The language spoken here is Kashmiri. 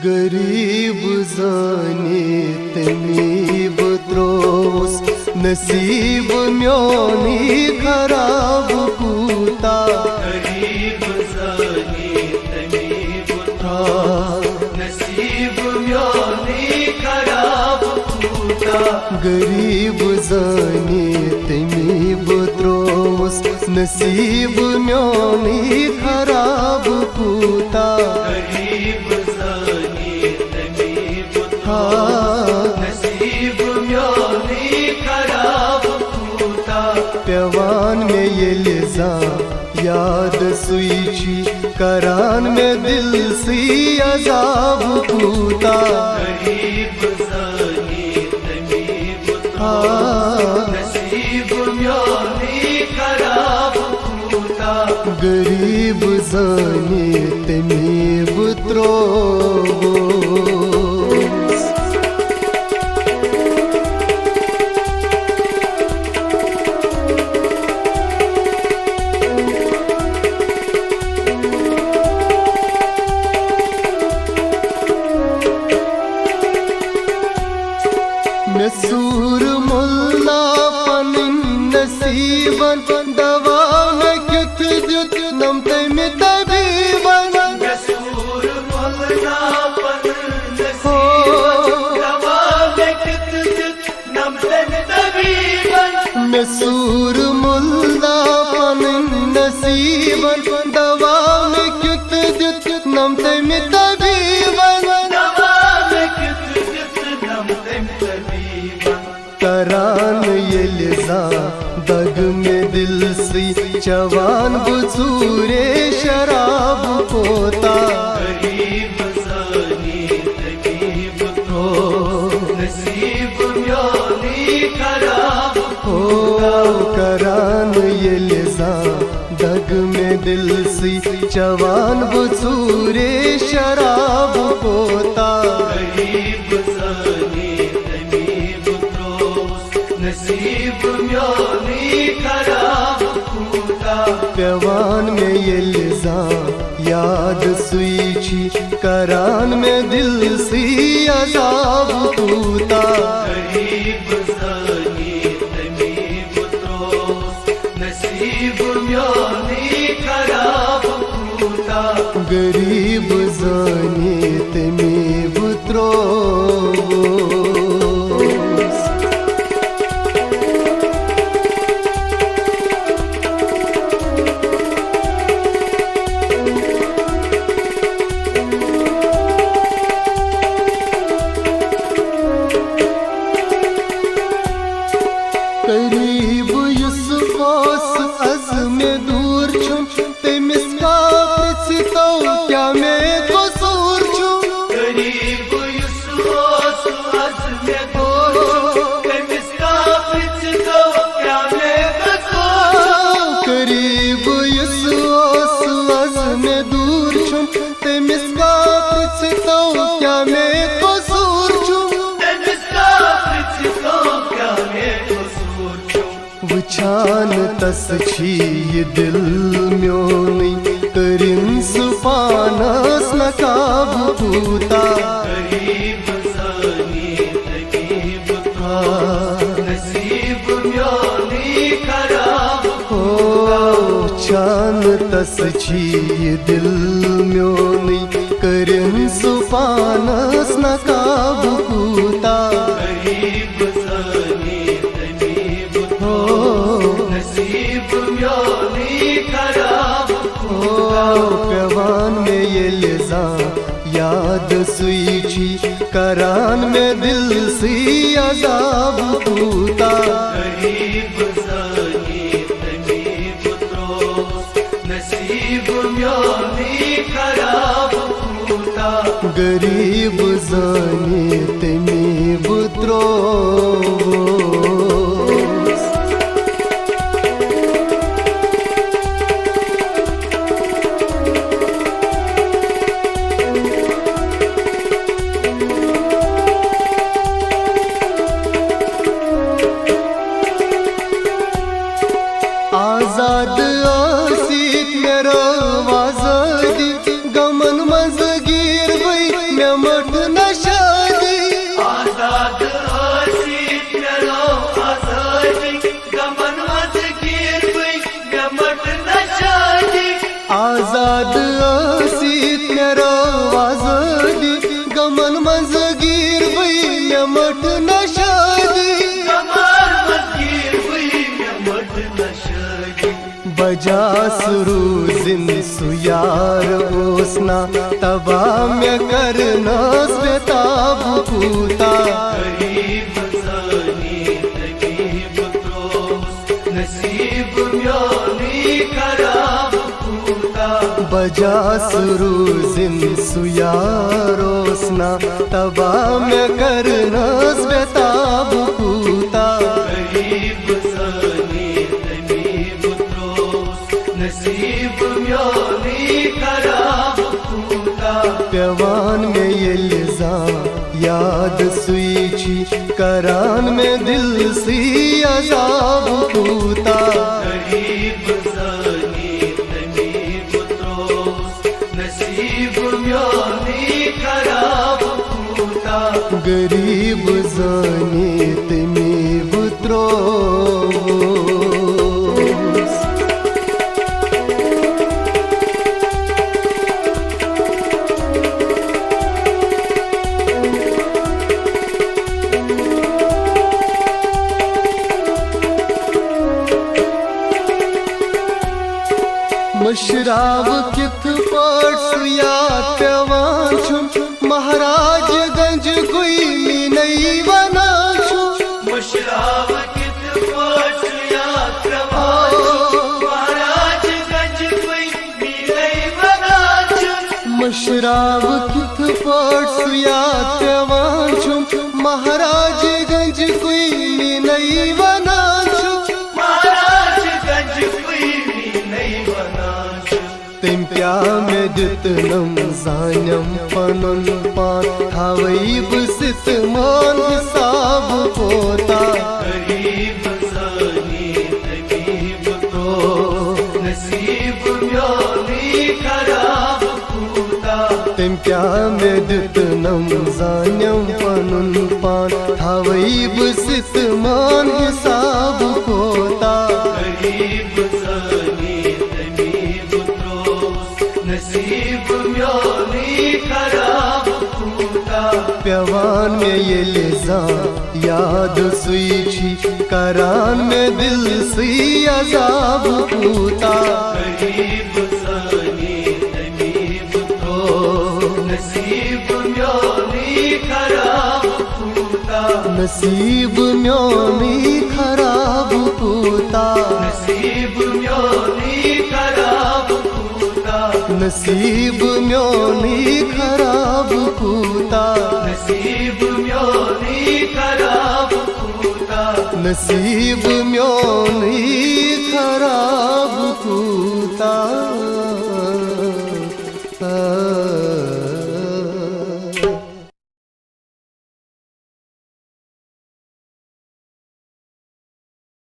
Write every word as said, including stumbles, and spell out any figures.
غریب زٲنی تٔمی بہٕ ترووُس، نصیب میونٕے خراب کوٗتاہ۔ غریب زٲنی تٔمی بہٕ ترووُس، نصیب میونٕے خراب کوٗتاہ۔ غریب زٲنی تٔمی بہٕ ترووُس، نصیب میونٕے خراب کوٗتاہ۔ غریب زٲنی تٔمی بہٕ ترووُس، نصیب میونٕے خراب کوٗتاہ۔ پیوان مےٚ ییٚلہِ زانٛہہ یاد سُے چھُے، کران مےٚ دِل سٕے عذاب کوٗتاہ۔ غریب زٲنی تٔمی بہٕ ترووُس، نصیب میونٕے خراب کوٗتاہ۔ غریب زٲنی تٔمی بہٕ ترووُس۔ مےٚ سوٗر مُلا پنٕنۍ نصیٖبن، دوا مےٚ کیُتھ دیُت نم تٔمۍ طبیٖبن۔ مےٚ سوٗر مُلا پنٕنۍ نصیٖبن، دوا مےٚ کیُتھ دیُت نم تٔمۍ طبیٖبن۔ مےٚ سوٗر مُلا پنٕنۍ نصیٖبن، دوا مےٚ کیُتھ دیُت نم تٔمۍ طبیٖبن۔ دوا مےٚ کیُتھ دیُت نم تٔمۍ طبیٖبن۔ کران ییٚلہِ زانٛہہ دگ مےٚ دِل سٕے، چٮ۪وان بہٕ ژوٗرے شراب کوتاہ۔ غریٖب زٲنی تٔمی بہٕ ترووُس، نصیٖب میونٕے خراب کوتاہ۔ کران ییٚلہِ زانٛہہ دگ مےٚ دِل سٕے، چٮ۪وان بہٕ ژوٗرے شراب کوتاہ۔ غریٖب زٲنی تٔمی بہٕ ترووُس، نصیٖب میونٕے خراب کوٗتاہ۔ پیوان مےٚ ییٚلہِ زانٛہہ یاد سُے چھُے، کران مےٚ دِل سٕے عذاب کوٗتاہ۔ غریٖب زٲنی تٔمی بہٕ ترووُس، نصیٖب میونٕے خراب کوٗتاہ۔ غریٖب زٲنی تٔمی بہٕ ترووُس۔ قریب یُس اوس از مےٚ دوٗر چھُم، تٔمِس کا پرٛژھِ تو کیٛاہ مےٚ قصوٗر چھُم۔ قریب یُس اوس از مےٚ دوٗر چھُم، تٔمِس کا پرٛژھِ تو کیٛاہ مےٚ قصوٗر چھُم۔ قریب یُس اوس از مےٚ دوٗر چھُم، تٔمِس کا پرٛژھِ تو کیٛاہ مےٚ قصوٗر چھُم۔ تٔمِس کا پرٛژھِ تو کیٛاہ مےٚ قصوٗر چھُم۔ وٕچھان تس چھی یہِ دِل میونٕے، کٔرِن سُہ پانس نقاب کوٗتاہ۔ غریٖب زٲنی تٔمی بہٕ ترووُس، نصیٖب میونٕے خراب کوٗتاہ۔ وٕچھان تس چھی یہِ دِل میونٕے، کٔرِن سُہ پانس نقاب کوٗتاہ۔ غریٖب زٲنی تٔمی بہٕ ترووُس، نصیٖب میونٕے خراب کوٗتاہ۔ پیوان مےٚ ییٚلہِ زانٛہہ یاد سُے چھُے، کران مےٚ دِل سٕے عذاب کوٗتاہ۔ غریٖب زٲنی تٔمی بہٕ ترووُس، نصیٖب میونٕے خراب کوٗتاہ۔ غریٖب زٲنی تٔمی بہٕ ترووُس۔ آزاد ٲسِتھ مےٚ رٲو آزٲدی، غمن منٛز گیٖروٕے مےٚ ٲسِتھ مےٚ رٲو آزٲدی، غمن منٛز گیٖر بٕے مےٚ مٔٹ نہ شٲدی۔ بجاس روٗزِن سُہ یار اوس نا تباہ، مےٚ کرنس بے تاب کوٗتاہ۔ غریب زٲنی تٔمی بہٕ ترٛووُس، نصیب میونُے خراب کوٗتاہ۔ بجاس روٗزِن سُہ یار اوس نا تباہ، مےٚ کرنس بے تاب کوٗتاہ۔ غریب زٲنی تٔمی بہٕ ترٛووُس، نصیب میونُے خراب کوٗتاہ۔ پیوان مےٚ ییٚلہِ زانٛہہ یاد سُے چھِ، کران مےٚ دِل سٕے عذاب کوٗتاہ۔ غریب زٲنی تٔمی بہٕ ترٛووُس، نصیب میونُے خراب کوٗتاہ۔ غریب زٲنی تٔمی بہٕ ترٛووُس۔ مٔشراوٕ کِتھ پٲٹھۍ سُہ یاد پیوان چھُم، مہراج گنج گوٚوٕے میٖنَے ونان چھُم۔ مٔشراوٕ کِتھ پٲٹھۍ سُہ یاد پیوان چھُم، مہراج گنج گوٚوٕے میٖنَے ونان چھُم۔ مٔشراوٕ کِتھ پٲٹھۍ سُہ یاد پیوان چھُم، مہراج گنج گوٚوٕے میٖنَے ونان چھُم۔ مہراج گنج گوٚوٕے میٖنَے ونان چھُم۔ تٔمۍ پیٛاہ مےٚ دیُتنم زانٮ۪م پنُن پان، تھاوَے بہٕ سِتہٕ مان حساب کوتاہ۔ غریب زٲنی تٔمی بہٕ ترٛووُس، نصیب میونُے خراب کوٗتاہ۔ تٔمۍ پیٛاہ مےٚ دیُتنم زانٮ۪م پنُن پان، تھاوَے بہٕ سِتہٕ مان حساب کوتاہ۔ غریب زٲنی تٔمی بہٕ ترٛووُس، نصیب میونُے خراب کوٗتاہ۔ پیوان مےٚ ییٚلہِ زانٛہہ یاد سُے چھِ، کران مےٚ دِل سٕے عذاب کوٗتاہ۔ غریب زٲنی تٔمی بہٕ ترٛووُس، نصیب میونُے خراب کوٗتاہ۔ نصیب میونُے خراب کوٗتاہ۔ نصیب میونُے خراب کوٗتاہ۔ نصیب میونُے خراب کوٗتاہ۔ نصیب میونُے خراب کوٗتاہ۔ نصیب میونُے خراب